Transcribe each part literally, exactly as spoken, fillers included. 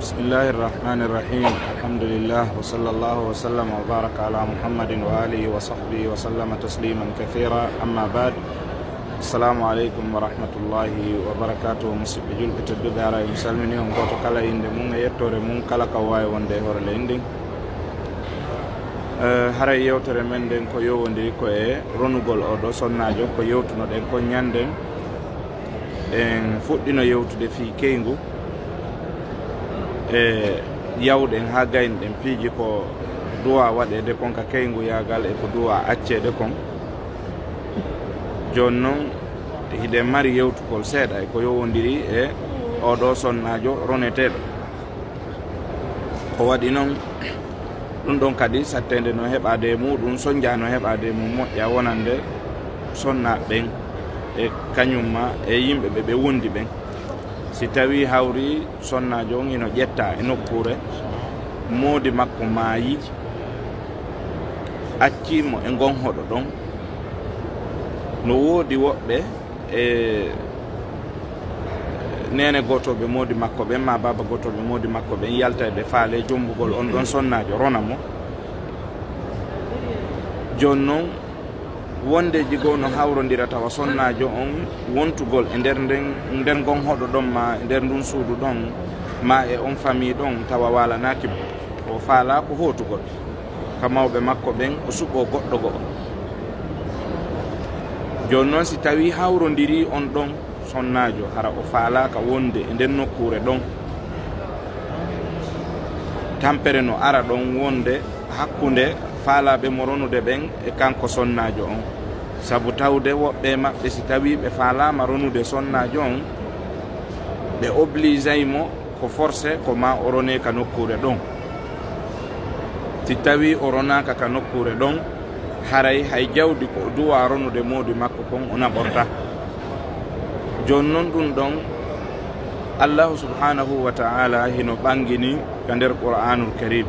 بسم الله الرحمن الرحيم. الحمد لله، وصلى الله وسلم وبارك على محمد وآله وصحبه وسلم تسليما كثيرا. أما بعد. السلام عليكم ورحمة الله وبركاته. Musidɓe julɓe tedduɓe, haray mi salmini on gooto kala innde mum e yettoore mum, kala ka waawi wonde e hoore leydi ndin. Eh, haray yewtere men nden ko yowondiri ko e ronugol oo ɗoo sonnaajo, ko yewtunoɗen kon ñanden. En fuɗɗino yewtude fii keyngu. E yawɗen haa gaynoɗen piiji ko duwaa waɗeede kon ka keynguyaagal e ko duwaa acceede kon. Jooni non, hiɗen mari yewtugol seeɗa e ko yowondiri e oo ɗoo sonnaajo roneteeɗo. Ko waɗi non, ɗun ɗon kadi satteende no heɓaade e muuɗun, sonnja no heɓaade e mum moƴƴa wonande sonnaaɓe ɓen e kañumma e yimɓe ɓe ɓe wondi ɓen. Si tawii hawri sonnaajo on hino ƴettaa e nokkuure, moodi makko maayi, accii mo e ngon hoɗo ɗon, no woodi woɓɓe e neene gootooɓe moodi makko ɓen, maa baaba gootooɓe moodi makko ɓen, yalta e ɓe faale jommbugol on ɗon sonnaajo, rona mo. Jooni non, wondeeji goo no hawrondira tawa sonnaajo on wontugol e nder nden, nder ngon hoɗo ɗon, maa e nder ndun suudu ɗon, maa e on famii ɗon, tawa waalanaaki mo. O faalaa ko hootugol ka mawɓe makko ɓen, o suɓoo goɗɗo go'o. Jooni non, si tawii hawrondirii on ɗon sonnaajo, hara o faalaaka wonde e nden nokkuure ɗon, tampere no ara ɗon wonde hakkunde faalaaɓe mo ronude ɓen e kanko sonnaajo on. Sabu tawde woɓɓe e maɓɓe, si tawii ɓe faalaama ronude sonnaajo on, ɓe obligay mo ko forcé ko maa o ronee ka nokkuure ɗon. Si tawii o ronaaka ka nokkuure ɗon, haray hay jawdi ko o duwaa ronude moodi makko kon o naɓorta. Jooni non ɗun ɗon, Allaahu subhaanahu wa ta'aalaa hino ɓanngini ka nder Qur'aanul Kariim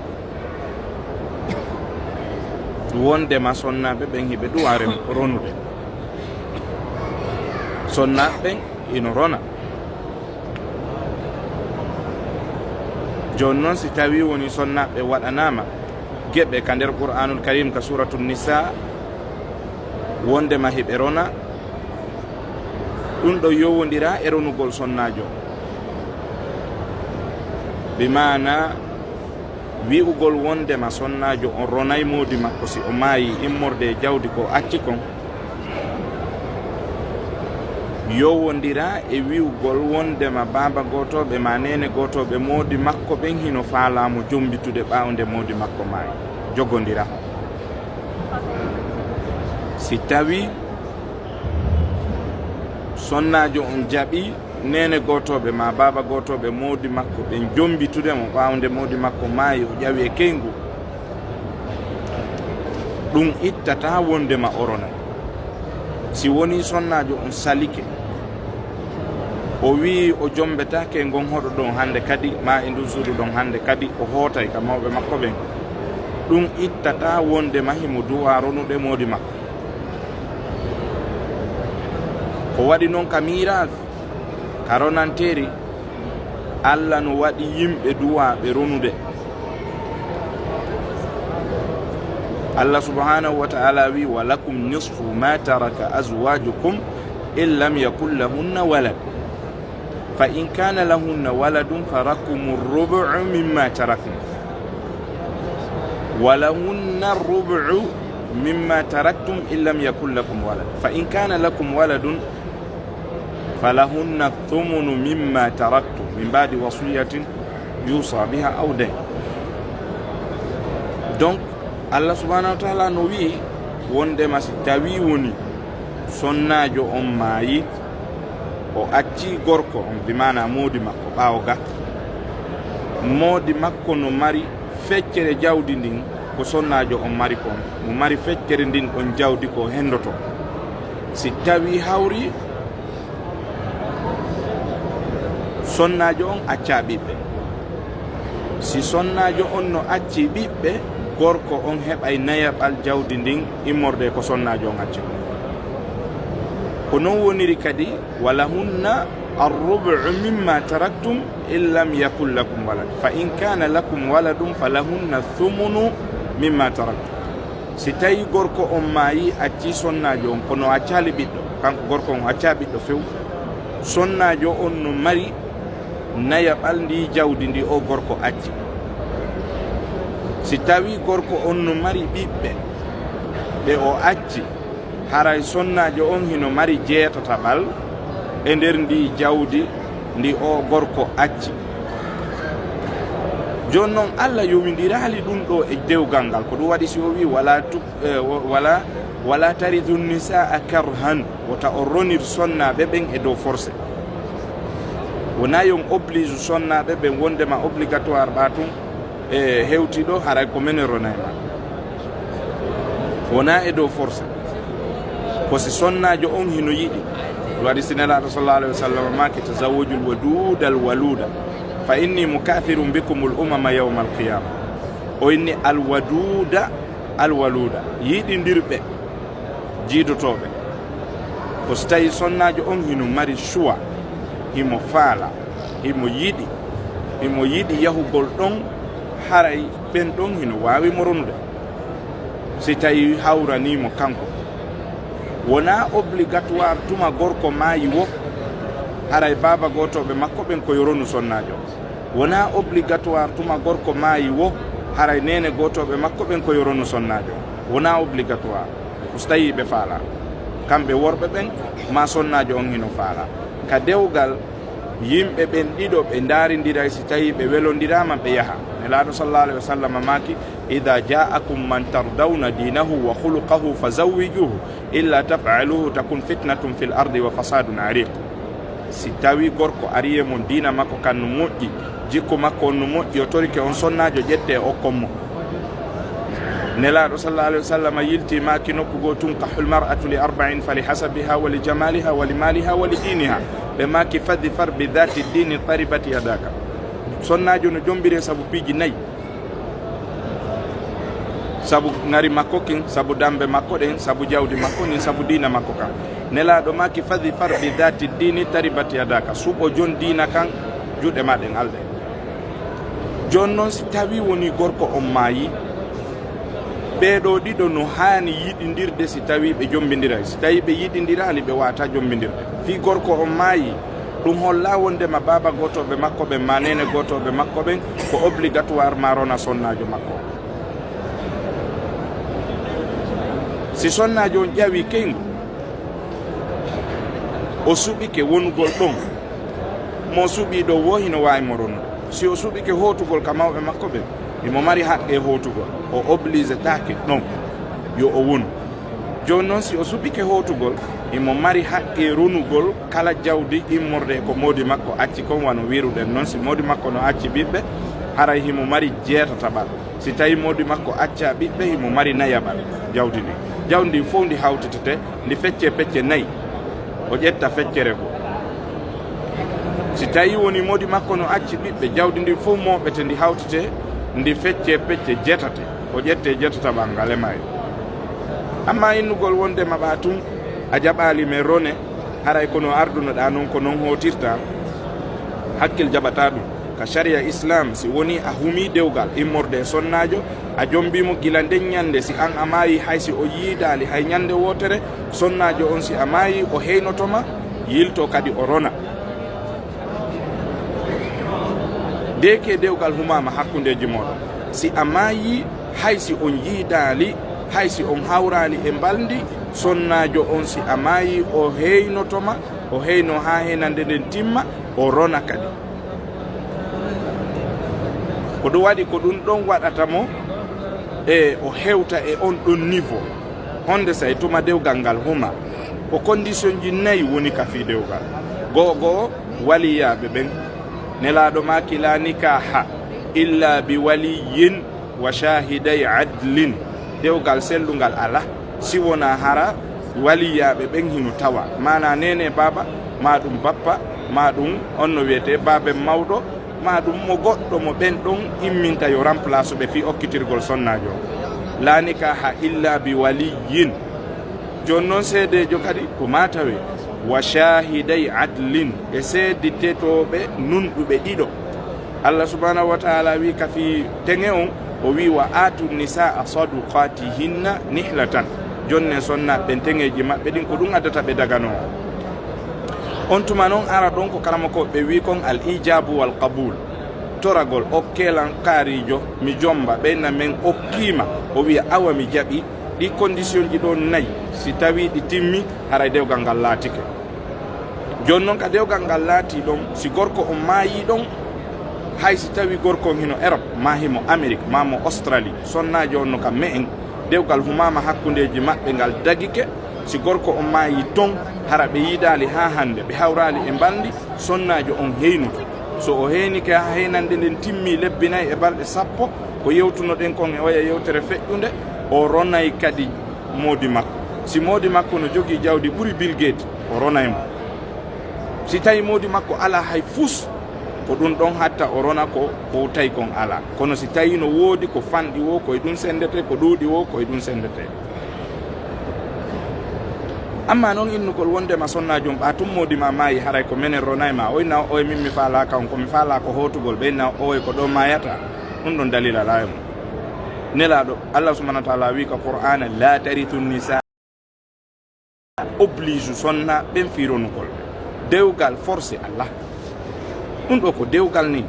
wondema sonnaaɓe ɓen hiɓe duwaa rem-, ronude. Sonnaaɓe ɓen hino rona. Jooni non, si tawii wonii sonnaaɓe waɗanaama geɓe ka nder Qur'aanul Kariim ka Suuratu Nisaa, wondema hiɓe rona, ɗun ɗon yowondiraa e ronugol sonnaajo. Bi maanaa, wi'ugol wondema sonnaajo on ronay moodi makko si o maayii immorde e jawdi ko o acci kon, yowondiraa e wi'ugol wondema baaba gootooɓe maa neene gootooɓe moodi makko ɓen hino faalaa mo jombitude ɓaawo nde moodi makko maayi. Jogondiraa. Si tawii sonnaajo on jaɓii neene gootooɓe maa baaba gootooɓe moodi makko ɓen jombitude mo ɓaawo nde moodi makko maayi, o ƴawi e keyngu, ɗun ittataa wondema o ronay. Si wonii sonnaajo on salike, o wi'i o jombetaake e ngon hoɗo ɗon hannde kadi, maa e ndun suudu ɗon hannde kadi, o hootay ka mawɓe makko ɓen, ɗun ittataa wondema himo duwaa ronude moodi makko. Ko waɗi non ka miiraas, ka ronanteeri, Alla no waɗi yimɓe duwaaɓe ronude. Alla subhaanahu wa ta'aalaa wi'i: "Wa lakum nisfu ma taraka azwaajukum in lam yakun lahunna walad. Fa in kana lahunna waladun falakumu rubu'u mimma tarakna. Wa lahunna rubu'u mimma taraktum in lam yakun lakum walad. Fa in kana lakum waladun falahunna thumunu mimma taraktum min ba'di wasiyatin yusa biha aw dayn." Donc, Allah subhanahu wa ta'ala no wi'i wondema si tawi woni sonnaajo on maayi, o acci gorko on, bi maana moodi makko, ɓaawo ga, moodi makko no mari feccere jawdi ndin ko sonnaajo on mari kon, mo mari feccere ndin ɗon jawdi ko hendoto. Si tawi hawri sonnaajo on accaa ɓiɓɓe, si sonnaajo on no acci ɓiɓɓe, gorko on heɓay nayaɓal jawdi ndin immorde ko sonnaajo on acci kon. Ko non woniri kadi, walahunna الربع مما تركتم إن لم يكن لكم ولد، فإن كان لكم ولد فلهن الثمن مما تركتم. Si tawi gorko on maayi, acci sonnaajo on, kono accaali ɓiɗɗo, kanko gorko on accaa ɓiɗɗo few, sonnaajo on no mari nayaɓal ndi jawdi ndi o gorko acci. Si tawi gorko on no mari ɓiɓɓe ɓe o acci, haray sonnaajo on hino mari jeetataɓal e nder ndi jawdi ndi o gorko acci. Jooni non, Allah yowindiraali ɗum ɗo e dewgal ngal. Ko ɗum waɗi si o wi, "Wala tu-, eh, wa-, wala, wala tarithu nisaa karhan." Wota on ronir sonnaaɓe ɓen e dow forcé. Wonaa yo on oblige sonnaaɓe ɓen wondema obligatoire ɓa tun, e hewti ɗo, haray ko menen rona e ma. Wonaa e dow forcé. Ko si sonnaajo on hino yiɗi. Ɗum waɗi si Nelaaɗo sallallahu alaihi wasallam maaki, "Tazawwajul waduda al waluda, fa inni mukathirun bikumul umama yawmal qiyama." O inni al waduda al waluda, yiɗindirɓe, jiidotooɓe. Ko si tawi sonnaajo on hino mari choix, himo faala, himo yiɗi, himo yiɗi yahugol ɗon, haray ɓen ɗon hino waawi mo ronude. Si tawi hawranii mo kanko, wonaa obligatoire tuma gorko maayi wo, haray baaba gootooɓe makko ɓen ko yo ronu sonnaajo. Wonaa obligatoire tuma gorko maayi wo, haray neene gootooɓe makko ɓen ko yo ronu sonnaajo. Wonaa obligatoire. Ko si tawi ɓe faala, kamɓe worɓe ɓen, maa sonnaajo on hino faala. Ka dewgal, yimɓe ɓen ɗiɗo ɓe ndaarindiray, si tawi ɓe welondiraama, ɓe yaha. Nelaaɗo sallallahu alaihi wasallam maaki, "Idha ja'akum man tardawna dinahu wa khuluquhu fazawwijuhu, illa taf'aluhu takun fitnatun fil ardi wa fasadun ariq." Si tawi gorko ari e mon, diina makko kan no moƴƴi, jikku makko on no moƴƴi, o torike on sonnaajo, ƴette okkon mo. Nelaaɗo sallallahu alaihi wasallam yilti maaki nokku goo, "Tunkahul mar'atu li arba'in, fa li hasabiha wa li jamaliha wa li maliha wa li diniha." Ɓe maaki, "Fadhfar bi dhati dini taribat yadaka." Sonnaajo no jombire sabu piiji nayi. Sabu ŋari makko kin, sabu dambe makko ɗen, sabu jawdi makko ndin, sabu diina makko kan. Nelaaɗo maaki, "Fadhfar bi dhati dini taribat yadaka." Suɓo jon diina kan, juuɗe ma ɗen alɗe. Jooni non, si tawi woni gorko on maayi, ɓee ɗoo ɗiɗo no haani yiɗindirde si tawi ɓe jombindiray. Si tawi ɓe yiɗindiraali, ɓe waata jombindirde. Fii gorko on maayi, ɗum hollaa wondema baaba gootooɓe makko ɓen, maa neene gootooɓe makko ɓen, ko obligatoire maa rona sonnaajo makko. Si sonnaajo on ƴawi keyngu, o suɓike wonugol ɗon, mo suɓii ɗon wo hino waawi mo ronude. Si o suɓike hootugol ka mawɓe makko ɓen, himo mari haqqee hootugol, o obligetaake ɗon yo o wonu. Jooni non, si o suɓike hootugol, himo mari haqqee ronugol kala jawdi immorde e ko moodi makko acci kon, wano wiiruɗen non, si moodi makko no acci ɓiɓɓe, haray himo mari jeetataɓal. Si tawi moodi makko accaa ɓiɓɓe, himo mari nayaɓal jawdi ndin. Jawdi ndin fow ndi hawtitete, ndi feccee pecce nayi, o ƴetta feccere goo. Si tawi woni moodi makko no acci ɓiɓɓe, jawdi ndin fow mooɓete, ndi hawtitee, ndi feccee pecce jeetate, o ƴettee jeetataɓal ngal e maayo. Ammaa innugol wondema ɓa tun a jaɓaali men rone, haray ko no ardunoɗaa non, ko non hootirta, hakkil jaɓataa ɗum. Ka sariya Islam, si woni a humii dewgal immorde e sonnaajo, a jombii mo gila nden ñannde, si an a maayi, hay si o yiidaali hay ñannde wootere, sonnaajo on, si a maayi, o heynoto ma, yiltoo kadi o rona. Deeke dewgal humaama hakkundeeji mooɗon. Si a maayi, hay si on yiidaali, hay si on hawraali e mbalndi, sonnaajo on, si a maayi, o heynoto ma, o heyno haa henande nden timma, o rona kadi. Ko ɗum waɗi, ko ɗum ɗon waɗata mo e o hewta e on ɗon niveau. Honde say tuma dewgal ngal huma, ko condition ji nayi woni ka fii dewgal. Goo goo, waliyaaɓe ɓen. Nelaaɗo maaki, "La nikaha illa bi waliyin wa shahiday adlin." Dewgal sellungal alaa si wonaa hara waliyaaɓe ɓen hino tawa, maanaa neene baaba, maa ɗum bappa, maa ɗum on no wiyetee baaben mawɗo, maa ɗum mo goɗɗo mo ɓen ɗon imminta yo remplace ɓe fii okkitirgol sonnaajo. "La nikaha illa bi waliyin." Jooni non, seedeejo kadi ko maa tawee. Wa shaahiday adlin, e seedtetooɓe nunɗuɓe ɗiɗo. Allah subhanahu wa taala wi ka fii teŋe on, o wi: "Wa aatu nisaa saduqaatihinna nihlatan." Jonnen sonnaaɓe ɓen teŋeeji maɓɓe ɗin, ko ɗum addata ɓe daganoo. On tuma non ara ɗon ko karamokooɓe ɓe wi kon al ijaabu wal qabul. Toragol, "Okkee lan kaarijo, mi jomba." Ɓeyna men okkiima, o wi'a: "Awa, mi jaɓi." Ɗi condition ji ɗon nayi, si tawi ɗi timmi, haray dewgal ngal laatike. Jooni non ka dewgal ngal laati ɗon, si gorko on maayi ɗon, hay si tawi gorko on hino Europe, maa himo Amérique, maa mo Australie, sonnaajo on no ka me'en, dewgal humaama hakkundeeji maɓɓe ngal dagike. Si gorko on maayi ton, hara ɓe yiidaali haa hande, ɓe hawraali e mbalndi, sonnaajo on heynuto. So o heynike haa heynande nden timmi lebbi nayi e balɗe sappo, ko yewtunoɗen kon e oya yewtere feƴƴunde, o ronay kadi moodi makko. Si moodi makko no jogii jawdi ɓuri Bill Gates, o ronay mo. Si tawi moodi makko alaa hay fus, ko ɗum ɗon hatta o rona ko, ko tawi kon alaa. Kono si tawi no woodi ko fanɗi woo, ko e ɗum sendete, ko ɗuuɗi woo, ko e ɗum sendete. Amma non innugol wondema sonnaajo on ɓaa tun moodi ma maayi, haray ko menen ronay ma, o inna o, "Oye, min mi faalaaka on, ko mi faalaa ko hootugol," ɓe inna o, "Oye, ko ɗo maayata." Ɗum ɗon dalil alaa e mum. Nelaaɗo, Allah subhanahu wa taala wi ka Qur'aana: "La tarithu nisa." Oblige sonna ɓen fii ronugol. Dewgal forcé Allah. Ɗum ɗo ko dewgal ni.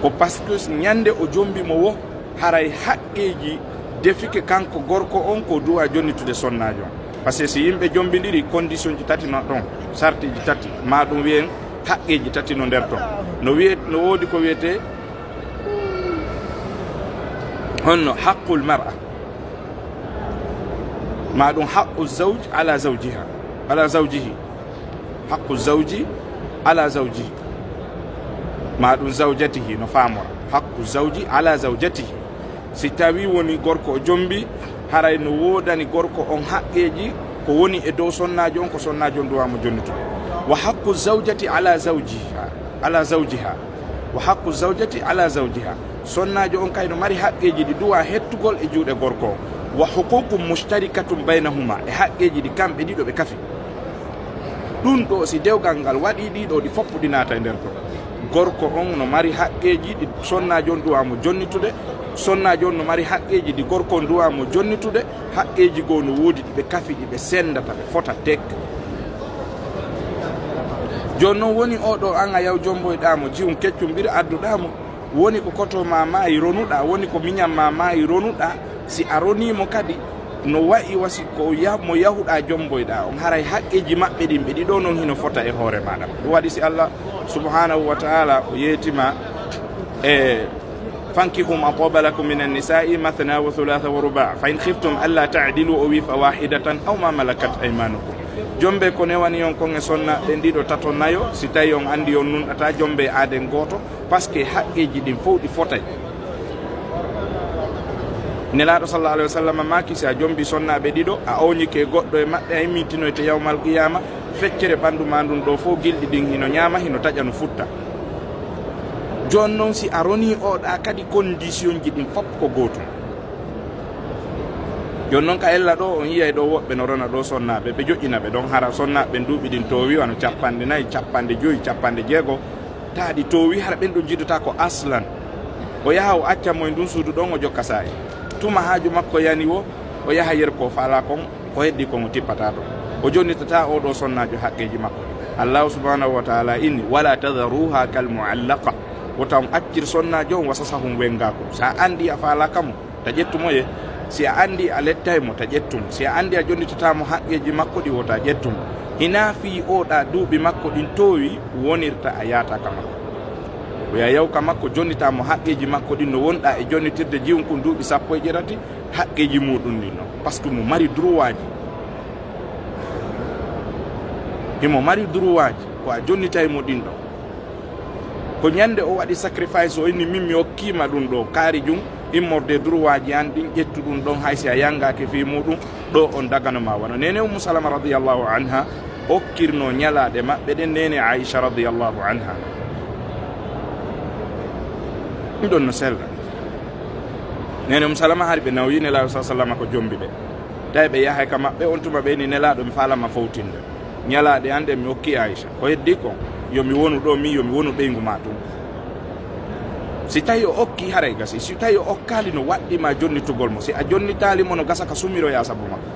Ko parce que ñande o jombi mo wo, haray haqqeeji defike kanko gorko on ko duwa jonnitude sonnaajo on. Parce que si yimɓe jombindiri, condition ji tati no ɗon, sartiji tati, ma ɗum wiyen haqqeeji tati no nder ton. No wiye, no woodi ko wiyete honno haqqul mar'a. Ma ɗum haqqu zawj ala zawjiha, ala zawjihi. Haqqu zawji ala zawjihi. Ma ɗum zawjatihi no faamora. Haqqu zawji ala zawjatihi. Si tawi woni gorko o jombi, haray no woodani gorko on haqqeeji ko woni e dow sonnaajo on, ko sonnaajo on duwa mo jonnitude. Wa haqqu zawjati ala zawjiha, ala zawjiha. Wa haqqu zawjati ala zawjiha. Sonnaajo on kay no mari haqqeeji ɗi duwa hettugol e juuɗe gorko on. Wa huququn mushtarikatun baynahuma, e haqqeeji ɗi kamɓe ɗiɗo ɓe kafi. Ɗum ɗo, si dewgal ngal waɗi, ɗiɗo ɗi fof ɗi naata e nder ɗo. Gorko on no mari haqqeeji ɗi sonnaajo on duwa mo jonnitude, sonnaajo on no mari haqqeeji ɗi gorko on duwa mo jonnitude, haqqeeji goo no woodi ɗi ɓe kafi, ɗi ɓe sendata, ɓe fota tek. Jooni non woni oo ɗo an a yaw jomboyɗaa mo, jiwum keccum ɓir adduɗaa mo, woni ko koto ma maayi ronuɗaa, woni ko miñan ma maayi ronuɗaa, si a ronii mo kadi, no wa'i wa si ko ya-, mo yahuɗaa jomboyɗaa on, haray haqqeeji maɓɓe ɗin ɓe ɗiɗo non hino fota e hoore maaɗa. Ɗum waɗi si Allah subhanahu wa ta'ala o yeetima e: "Fankihu ma taba lakum minan nisa'i mathna wa thulatha wa ruba', fa in khiftum alla ta'dilu," o wi, "fa wahidatan aw ma malakat aymanukum." Jombe ko newani on kon e sonna ɓen ɗiɗo, tato, nayo, si tawi on andi on nunɗata, jombe aaden gooto, parce que haqqeeji ɗin fof ɗi fotay. Nelaaɗo sallallahu alaihi wasallam maaki, si a jombi sonnaaɓe ɗiɗo, a oñike goɗɗo e maɓɓe, a immitinoyte yawmal qiyama, feccere ɓandu ma ndun ɗo fof, gilɗi ɗin hino ñaama, hino taƴa, no futta. Jooni non, si a ronii oɗa kadi, condition ji ɗin fof ko gootum. Jooni non, ka ella ɗo, on yi'ay ɗo woɓɓe no rona ɗo sonnaaɓe, ɓe joƴƴina ɓe ɗon, hara sonnaaɓe ɓen duuɓi ɗin toowi, wano capanɗe nayi, capanɗe joyi, capanɗe jeego, taa ɗi toowi, hara ɓen ɗon jiddata ko aslan. O yaha, o acca mo e ndun suudu ɗon, o jokka saa'i. Tuma haaju makko yani wo, o yaha yer ko faalaa kon, ko heddii kon o tippata ɗon. O jonnitata oo ɗo sonnaajo haqqeeji makko. Allahu subhanahu wa ta'ala inni: "Wala tadharuha kal mu'allaqa." Wota on accir sonnaajo on wa sasahun wengaaku. Sa andi a faalaaka mo, ta ƴettu mo ye. Si a andi a lettay mo, ta ƴettu mo. Si a andi a jonnitata mo haqqeeji makko ɗi, wota ƴettu mo. Hinaa fii oɗa duuɓi makko ɗin toowi wonirta a yaata ka makko. Ko ya yaw ka makko, jonnita mo haqqeeji makko ɗin no wonɗa e jonnitirde jiwun kun duuɓi sappo e jeetati, haqqeeji muɗum ɗin non. Parce que mo mari droitji. Himo mari droitji, ko a jonnitay mo ɗin ɗon. Ko ñande o waɗi sacrifice, o inni, "Min mi okkiima ɗum ɗo, kaari jum, immorde droitji an ɗin, ƴettu ɗum ɗon, hay si a yangaaki fii muɗum, ɗo on dagano ma." Wano Neene Ummu Salama radiyallahu anha okkirno ñalaaɗe maɓɓe ɗen Neene Aisha radiyallahu anha. Ɗum ɗon no sella. Neene Ummu Salama hari ɓe nawyi Nelaaɗo sa sallama ko jombi ɓe. Tawi ɓe yahay ka maɓɓe, on tuma ɓe ni, "Nelaaɗo, mi faalama fowtinde." Ñalaaɗe an ɗen mi okki Aisha. Ko heddi kon, yo mi wonu ɗo, min yo mi wonu ɓeyngu ma tun. Si tawi o okki, haray gasi. Si tawi o okkaali, no waɗɗi ma jonnitugol mo. Si a jonnitaali mo, no gasa ka sumiroyaa sabu makko.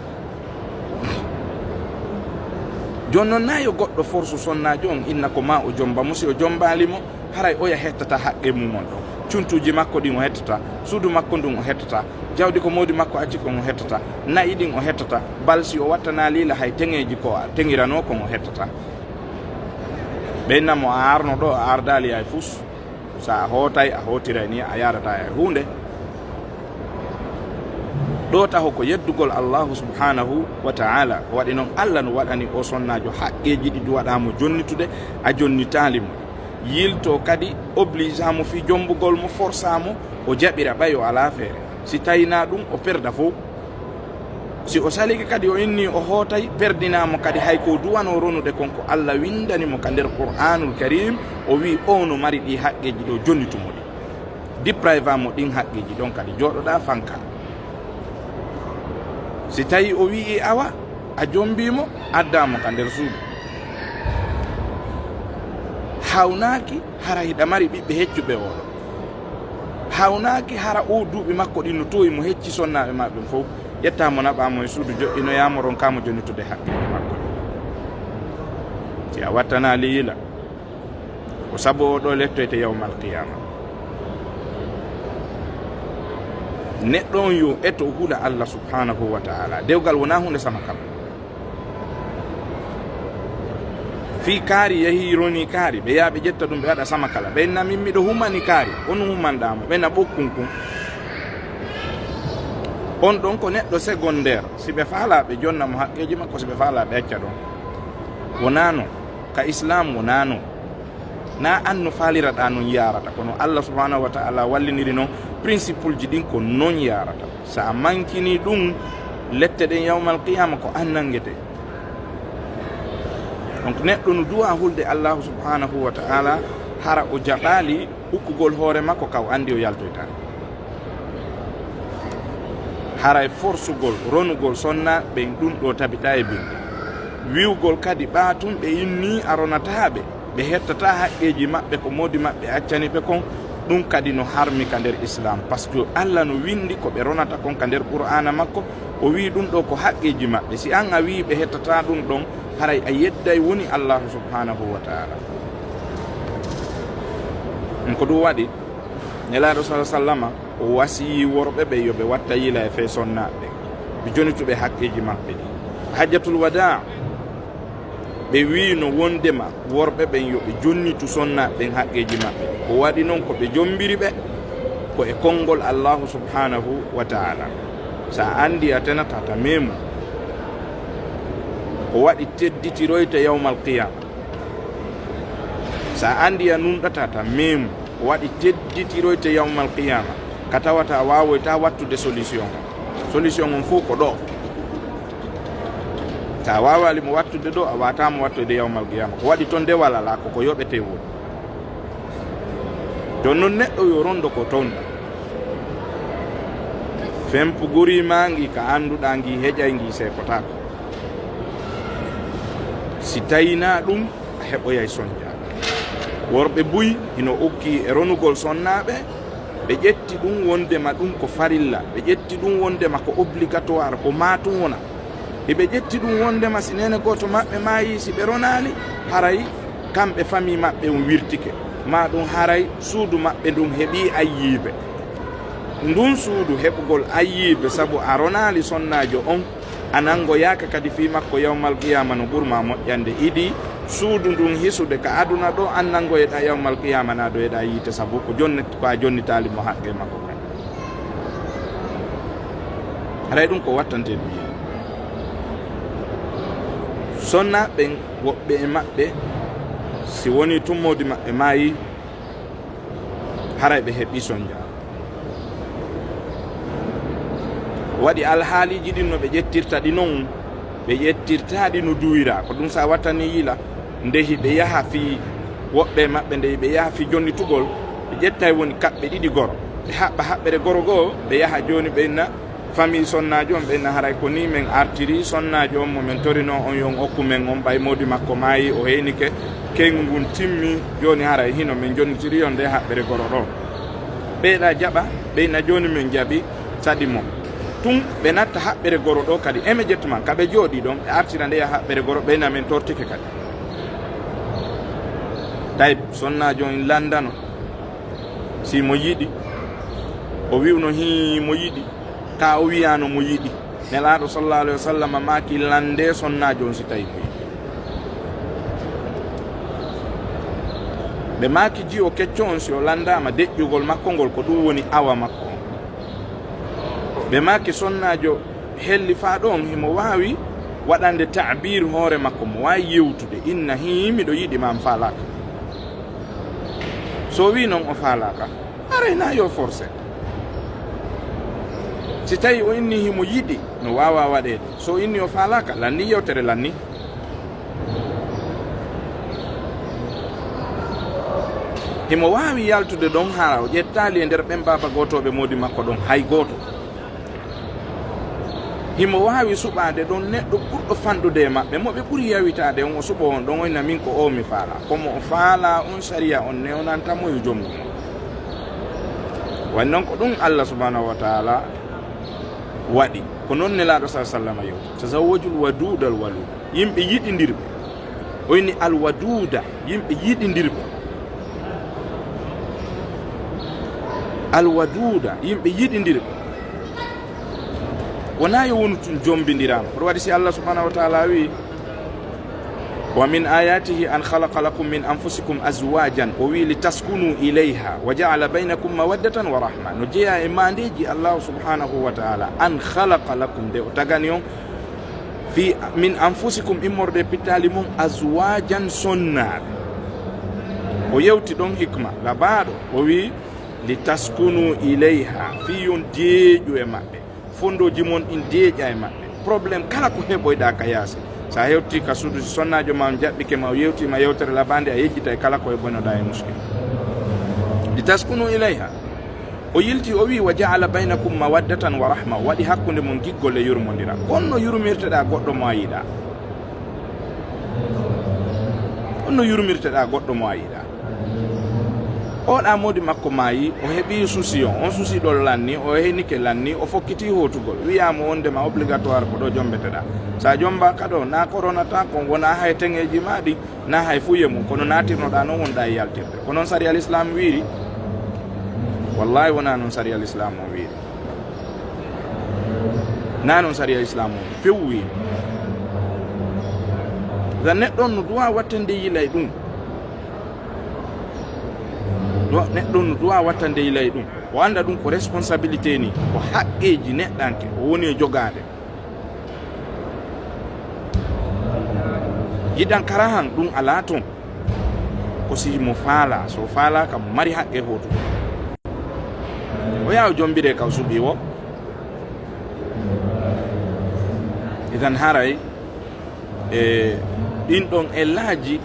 Jooni non, naa yo goɗɗo forsu sonnaajo on, inna ko ma o jomba mo. Si o jombaali mo, haray oya hettata haqqe mum on ɗon. Cuntuuji makko ɗin o hettata, suudu makko ndun o hettata, jawdi ko moodi makko acci kon o hettata, na'i ɗin o hettata, bal si o wattanaali la hay teŋeeji ko a teŋiranoo kon o hettata. Ɓe inna mo a arno ɗo, a ardaali hay fus. Sa a hootay, a hootiray ni, a yaarataa hay huunde. Ɗo taho ko yeddugol Allahu subhanahu wa ta'ala. Ko waɗi non Allah no waɗani o sonnaajo haqqeeji ɗi duwaɗaa mo jonnitude, a jonnitaali mo. Yilto kadi obligea mo fii jombugol mo, forsa mo, o jaɓira ɓay o alaa feere. Si tawii naa ɗun, o perda fow. Si o salike kadi, o inni o hootay, perdinaa mo kadi hay ko duwanoo ronude kon ko Allah windani mo ka nder Qur'aanul Kariim, o wi'i o no mari ɗii haqqeeji ɗo, jonnitu mo ɗi. Deprive mo ɗin haqqeeji ɗon kadi, jooɗoɗaa fanka. Si tawii o wi'i awa, a jombii mo, addaa mo ka nder suudu. Hawnaaki hara hiɗa mari ɓiɓɓe heccuɓe oɗo. Hawnaaki hara o duuɓi makko ɗin no toowi mo hecci sonnaaɓe maa ɓen fow. Ƴettaa mo naɓaa mo e suudu, joɗɗinoyaa mo, ronkaa mo jonnitude haqqeeji makko ɗin. Si a wattanaali yila, ko sabu o ɗo lettoyte yawmal qiyaama. Neɗɗo on yo eto hula Allah subhanahu wa ta'ala. Dewgal wonaa huunde sama kam. Fii kaari yahii ronii kaari, ɓe yaha ɓe ƴetta ɗun ɓe waɗa sama kala. Ɓe inna min miɗo humani kaari, on humanɗaa mo, ɓe na ɓokkun kun. On ɗon ko neɗɗo secondaire, si ɓe faalaa ɓe jonna mo haqqeeji makko, si ɓe faalaa ɓe acca ɗon. Wonaa non, ka Islaam wonaa non. Naa an no faaliraɗaa non yaarata, kono Allah subhanahu wa ta'ala walliniri non, principleji ɗin ko non yaarata. Sa a mankinii ɗun, lette ɗen yawmal qiyaama ko an nangetee. Donc neɗɗo no duwaa hulde Allahu subhanahu wa ta'ala, hara o jaɓaali hukkugol hoore makko ka o andi o yaltoytaani. Haray forsugol, ronugol sonnaaɓe ɓen, ɗun ɗo tabitaa e binde. Wi'ugol kadi ɓaa tun ɓe inni a ronataa ɓe, ɓe hettataa haqqeeji maɓɓe ko moodi maɓɓe accani ɓe kon, ɗun kadi no harmi ka nder Islaam. Parce que Allah no windi ko ɓe ronata kon ka nder Qur'aana makko, o wi'i ɗun ɗo ko haqqeeji maɓɓe. Si an a wi'i ɓe hettataa ɗun ɗon, haray a yedday woni Allahu subhanahu wa ta'ala. Ɗun ko ɗun waɗi, Nelaaɗo sallallahu alaihi wasallama, o wasiyii worɓe ɓen yo ɓe watta yila e fee sonnaaɓe ɓen, ɓe jonituɓe haqqeeji maɓɓe ɗin. Hajjatul wadaa, ɓe wi'ino wondema worɓe ɓen yo ɓe jonnitu sonnaaɓe ɓen haqqeeji maɓɓe ɗin. Ko waɗi non ko ɓe jombiri ɓe, ko e konngol Allahu subhanahu wa ta'ala. Sa andi a tenataa ta meemu, ko waɗi tedditiroyte yawmal qiyaama. Sa andi a nunɗataa ta meemu, ko waɗi tedditiroyte yawmal qiyaama, ka tawata a waawoytaa wattude solution on. Solution on fow ko ɗo. Sa waawaali mo wattude ɗo, a waawataa mo wattude yawmal qiyaama. Ko waɗi ton de wala alaa, ko ko yoɓetee woni. Ɗon non neɗɗo yo rondo ko ton. Fempuguri maa ngi ka annduɗaa ngi heƴay ngi seekotaako. Si tawii naa ɗun, a heɓoyay sonja. Worɓe buy hino ukkii e ronugol sonnaaɓe, ɓe ƴetti ɗun wondema ɗun ko farilla, ɓe ƴetti ɗun wondema ko obligatoire, ko maa tun wona. Hiɓe ƴetti ɗun wondema si neene gooto maɓɓe maayii, si ɓe ronaali, haray kamɓe famii maɓɓe on wirtike, maa ɗun haray suudu maɓɓe ndun heɓii ayyiibe. Ndun suudu heɓugol ayyiibe sabu a ronaali sonnaajo on, a nangoyaaka kadi fii makko yawmal qiyaama no ɓurmaa moƴƴande. Idii suudu ndun hisude ka aduna ɗoo, an nangoyeɗaa yawmal qiyaama, naadoyeɗaa yiite sabu ko jonnet-, ko a jonnitaali mo haqqee makko kan. Haray ɗun ko wattantee ɗun yimɓe. Sonnaaɓe ɓen, woɓɓe e maɓɓe, si wonii tun moodi maɓɓe maayii, haray ɓe heɓii sonja. Waɗi alhaaliiji ɗin no ɓe ƴettirta ɗi non, ɓe ƴettirtaa ɗi no duwiraa. Ko ɗun sa wattanii yila, nde hiɓe yaha fii woɓɓe e maɓɓe, nde hiɓe yaha fii jonnitugol, ɓe ƴettay woni kaɓɓe ɗiɗi goro. Ɓe haɓɓa haɓɓere goro goo, ɓe yaha jooni ɓe inna Famille sonnaajo on ɓen na haray ko ni men artiri sonnaajo on mo men torinoo on yo on okku men on, ɓay moodi makko maayi, o heynike, keygu ngun timmi, jooni haray hino men jonnitiri yo nde haɓɓere goro ɗoo. Ɓeyɗa jaɓa, ɓeyna jooni men jaɓi, saɗi mo. Tun ɓe natta haɓɓere goro ɗoo kadi, immédiatement, ka ɓe jooɗii ɗon, ɓe artira nde ya haɓɓere goro, ɓeyna men tortike kadi. Tawi sonnaajo on landano, si mo yiɗi, o wi'uno hii mo yiɗi, ka o wi'ano mo yiɗi. Nelaaɗo sallallahu alaihi wasallam maaki lande sonnaajo on si tawi mo yiɗi. Ɓe maaki jiwo kecco on si o landaama deƴƴugol makko ngol ko ɗum woni awa makko on. Ɓe maaki sonnaajo helli faa ɗon himo waawi waɗande ta'bir hoore makko, mo waawi yewtude, inna hii miɗo yiɗi ma mi faalaaka. So o wi'i non o faalaaka, haray na yo forcé. Si tawi o inni himo yiɗi, no waawa waɗeede. So o inni o faalaaka, lanni yewtere lanni. Himo waawi yaltude ɗon hara o ƴettaali e nder ɓen baaba gootooɓe moodi makko ɗon hay gooto. Himo waawi suɓaade ɗon neɗɗo ɓurɗo fanɗude e maɓɓe, mo ɓe ɓuri yawitaade on, o suɓo on ɗon, o inna min ko o mi faala. Ko mo o faala on, sariya on newnanta mo yo jonngu mo. Wani non ko ɗum Allah subhanahu wa ta'ala waɗi. Ko non Nelaaɗo sallallahu alaihi wasallam yewti: "Tazawwajul waduudal waluud." Yimɓe yiɗindirɓe. O inni al waduuda, yimɓe yiɗindirɓe. Al waduuda, yimɓe yiɗindirɓe. Wonaa yo wonu tun jombindiraama. Kono waɗi si Allah subhanahu wa ta'ala wi: "Wa min ayatihi an khalaqa lakum min anfusikum azwajan," o wi, "litaskunu ilayha wa ja'ala baynakum mawaddatan wa rahma." No jeyaa e maandeeji Allah subhanahu wa ta'ala, an khalaqa lakum, nde o tagani on, fi min anfusikum, immorde e pittaali mon, azwajan, sonnaaɓe. O yewti ɗon hikma labaaɗo, o wi: "Litaskunu ilayha," fii yon deeƴu e maɓɓe. Fondooji mon ɗin deeƴa e maɓɓe. Problème kala ko heɓoyɗaa ka yaasi. Sa hewti ka suudu, si sonnaajo ma on jaɓɓike ma, o yewti ma yewtere labaande, a yejjitay kala ko heɓoynoɗaa e muskil. "Litaskunu ilayha." O yilti, o wi: "Wa ja'ala baynakum mawaddatan wa rahma." O waɗi hakkunde mon giggol e yurmondira. Kono no yurmirteɗaa goɗɗo mo a yiɗaa. Kono no yurmirteɗaa goɗɗo mo a yiɗaa. Oɗa moodi makko maayi, o heɓi susi on, on susi ɗon lanni, o heynike lanni, o fokkiti hootugol. Wi'aama wondema obligatoire ko ɗo jombeteɗaa. Sa jombaaka ɗo, na koronata kon, wona hay teŋeeji ma ɗin, na hay fuye mum, kono natirnoɗaa non wonɗaa e yaltirde. Ko non sariya l'islam wiiri? Wallahi wona non sariya l'islam on wiiri. Na non sariya l'islam on few wiiri. Sa neɗɗo on no duwa wattande yilay ɗum. Ɗo neɗɗo no duwa wattande yilay ɗum. O annda ɗum ko responsabilité ni, ko haqqeeji neɗɗanke o woni e jogaade. Yiɗan karahan ɗum alaa toon. Ko si mo faala, so faala kam mari haqqe hoto. O yaa o jombire ka o suɓi o. Idan haray, e, ɗin ɗon ellaaji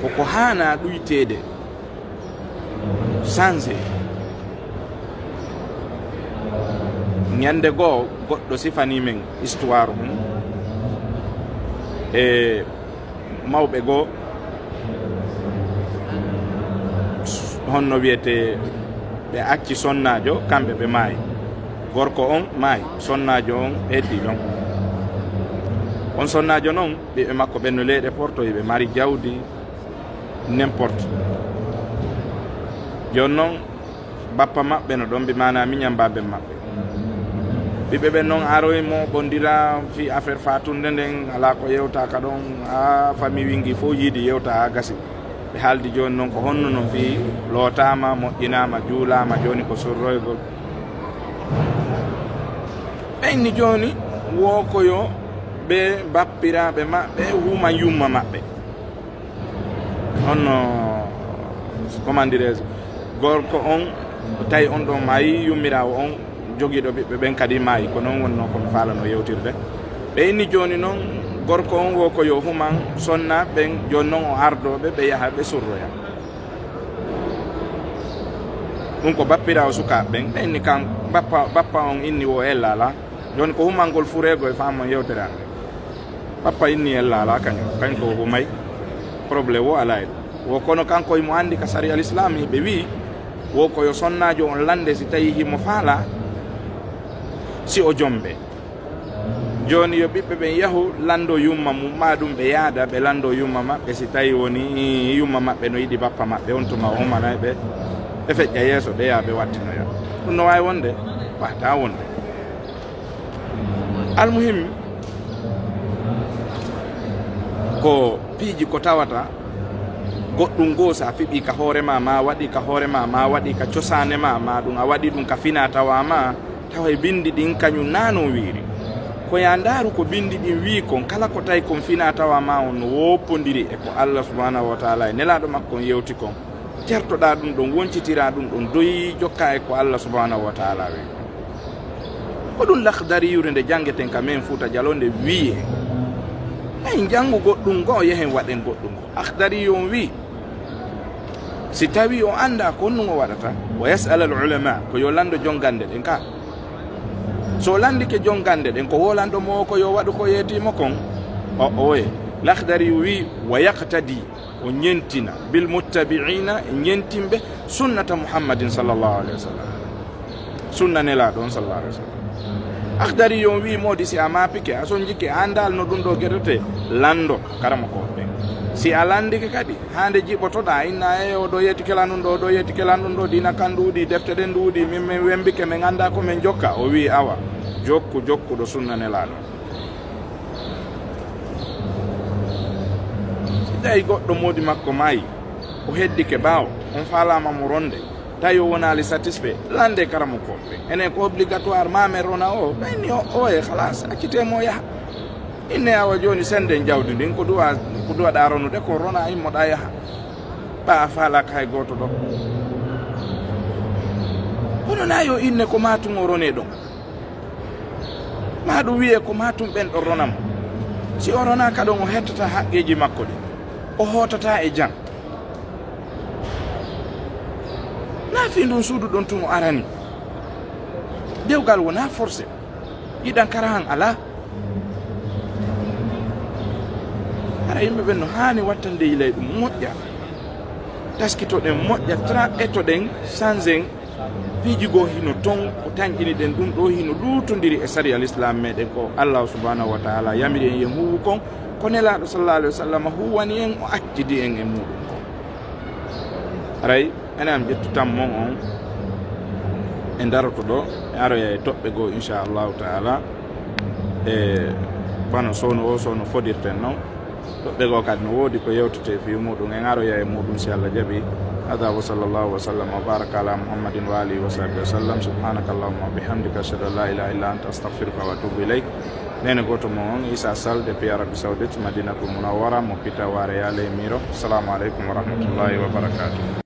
ko ko haana ɗuyteede. Changé. Ñande goo, goɗɗo sifanii men histoire mum. E mawɓe goo, honno wiyetee, ɓe acci sonnaajo, kamɓe ɓe maayi. Gorko on maayi, sonnaajo on heddii ɗon. On sonnaajo non, ɓiɓɓe makko ɓen no leyɗe Porto, iɓe mari jawdi, n'importe. Jooni non, bappa maɓɓe no ɗon, bi maanaa miñan baaben maɓɓe. Ɓiɓɓe ɓen non aroyi mo ɓondira fii affaire faatunde nden, alaa ko yewtaaka ɗon, haa famille wingi fof yiidi yewta haa gasi. Ɓe haaldi jooni non ko honno non fii lootaama, moƴƴinaama, juulaama, jooni ko surroygol. Ɓe inni jooni woo ko yo ɓe bappiraaɓe maɓɓe huma yumma maɓɓe. On no, comment dirais-je, gorko on, tawi on ɗon maayi, yummiraawo on jogiiɗo ɓiɓɓe ɓen kadi maayi. Ko non wonnoo ko mi faalano yewtirde. Ɓe inni jooni non, gorko on woo ko yo human sonna ɓen, jooni non o ardoo ɓe, ɓe yaha ɓe surroya. Ɗum ko bappiraawo sukaaɓe ɓen. Ɓe inni kan bappa, bappa on inni wo ella alaa. Jooni ko humangol fureego e faamon yewtere an. Bappa inni ella alaa kañum. Kañ ko humay. Problème wo alaa e ɗum. Wo kono kanko himo anndi ka sariya al-Islam, hiɓe wi'i, wo ko yo sonnaajo on lande si tawi himo faalaa, si o jombe. Jooni yo ɓiɓɓe ɓen yahu lando yumma mum, maa ɗum ɓe yaada ɓe lando yumma maɓɓe, si tawi woni yumma maɓɓe no yiɗi bappa maɓɓe, on tuma o humanay ɓe, ɓe feƴƴa yeeso, ɓe yaha ɓe wattinoya. Ɗum no waawi wonde? Waawataa wonde. Almuhim, ko piiji ko tawata goɗɗum goo, so a fiɓii ka hoore ma, ma waɗi ka hoore ma, ma waɗi ka cosaane ma, ma ɗum a waɗi ɗum ka fina tawa ma, tawa e binndi ɗin kañum naano wiiri. Ko ya ndaaru ko binndi ɗin wii kon, kala ko tawi kon fina tawa ma on no woppondiri e ko Allah subhanahu wa taala e nelaaɗo makko on yewti kon. Tertoɗaa ɗum ɗon, woncitiraa ɗum ɗon, doyi jokkaa e ko Allah subhanahu wa taala wii. Ko ɗum Lakhdariyure nde janngeten ka men Fuuta Jaloo nde wi'i en, ɓay njanngu goɗɗum goo, yehen waɗen goɗɗum goo. Akhdari on wi'i, si tawii o anndaa ko honɗum o waɗata, wa yas'al al ulama, ko yo lanndo jon gannde ɗen ka. So o lanndike jon gannde ɗen, ko wo lanndo mo ko yo waɗu ko yeetii mo kon, o oye. Lakhdari wi'i, wa yaqtadi, o ñentina, bil muttabi'ina, e ñentinɓe sunnata Muhammadin sallallahu alayhi wa sallam. Sunna Nelaaɗo on sallallahu alayhi wa sallam. Akhdari on wi'i, moodi si a maapike, a sonjike, a anndaali no ɗum ɗoo geɗotee, lanndo karamokooɓe ɓen. Si a lanndike kadi, haa nde jiɓotoɗaa, inna, "E, o ɗoo yeetike lan ɗum ɗoo, o ɗoo yeetike lan ɗum ɗoo, diina kan ɗuuɗi, defte ɗen ɗuuɗi, min, min wembike, min anndaa ko min jokka." O wi'i, "Awa, jokku, jokkuɗo sunna Nelaaɗo." Si tawi goɗɗo moodi makko maayi, o heddike ɓaawo, on faalaama mo ronde, tawi o wonaali satisfait, lande karamokooɓe ɓen. Enen ko obligatoire ma men rona o, ɓayni o, o e halas, accitee mo o yaha. Inne awa jooni sennden jawdi ndin, ko duwa, ko duwaɗaa ronude ko rona, immoɗaa yaha. Ɓa a faalaaka hay gooto ɗo. Kono na yo inne ko maa tun o ronee ɗon. Maa ɗum wi'ee ko maa tun ɓen ɗon rona mo. Si o ronaaka ɗon, o hettata haqqeeji makko ɗin. O hootataa e jam. Na fii ndun suudu ɗon tun o arani. Dewgal wonaa forcé. Yiɗan karahan alaa. Hara yimɓe ɓen no haani wattande yilay ɗum moƴƴa. Taskitoɗen moƴƴa, tra etoɗen, sanzen. Piiji goo hino ton, ko tanƴiniɗen ɗum ɗoo hino luutondiri e sariya Lislaam meɗen ko Allah subhanahu wa taala yamiri en yen huuwu kon, ko Nelaaɗo sallallahu alayhi wa sallam huuwani en, o accidi en e muuɗum kon. Haray, enen am ƴettu tan mon on, e daroto ɗo, e aroya e toɓɓe goo, inchallahu taala, e bano sowno o, sowno fodirten non. Toɓɓe goo kadi no woodi ko yewtetee fii muuɗum, en aroya e muuɗum si Allah jaɓi. Hada wa sallallahu wa sallam wa baraka ala Muhammadin wa alihi wa sahbihi wa sallam. Subhanaka Allahumma wa bihamdika, ashhadu an la ilaha illa anta, astaghfiruka wa atubu ilayk. Neene gooto mon on, Isa Sall, depuis Arabie Saoudite, Madinatul Munawwara, mo Pita Waare Yaaley Miro. Assalamu aleykum wa rahmatullahi wa barakatuh.